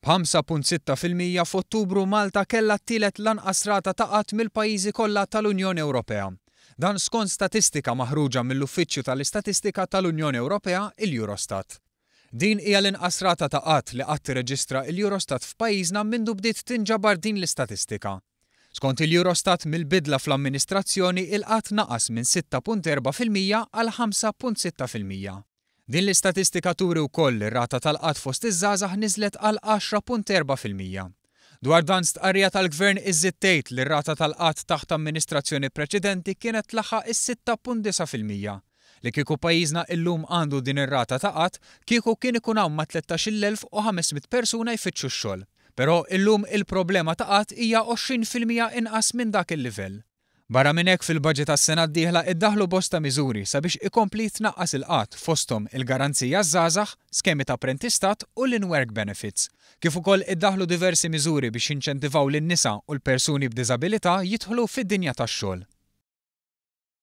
B'5.6% f'Ottubru Malta kellha t-tielet l-anqas rata ta' qgħad mill-pajjiżi kollha tal-Unjoni Ewropea. Dan skont statistika maħruġa mill-Uffiċċju tal-Istatistika tal-Unjoni Ewropea, il-Eurostat. Din hija l-inqas rata ta' qgħad li qatt irreġistra l-Eurostat f'pajjiżna mindu bdiet tinġabar din l-istatistika. Skont il-Eurostat mill-bidla fl-amministrazzjoni il-qgħad naqas minn 6.4% għal 5.6%. Din l-istatistika turi wkoll li r-rata tal-qgħad fost iż-żgħażagħ niżlet għal 10.4%. Dwar dan stqarrija tal-Gvern iżżid tgħid li r-rata tal-qgħad taħt amministrazzjoni preċedenti kienet tlaħħaq is-6.9%. Li kieku pajjiżna illum għandu din ir-rata ta' qgħad, kieku kien ikun hawn mat-13,500 persuna jfittxu x-xogħol. Però illum il-problema ta' qgħad hija 20% inqas minn dak il-livell. Barra minn hekk fil-budget għas-sena d-dieħla iddaħħlu bosta miżuri sabiex ikompli jitnaqqas il-qgħad fosthom il-Garanzija għaż-Żgħażagħ, skemi ta' apprentistat u l-in-work benefits. Kif ukoll iddaħħlu diversi miżuri biex jinċentivaw lin-nisa u l-persuni b'diżabilità jidħlu fid-dinja tax-xogħol.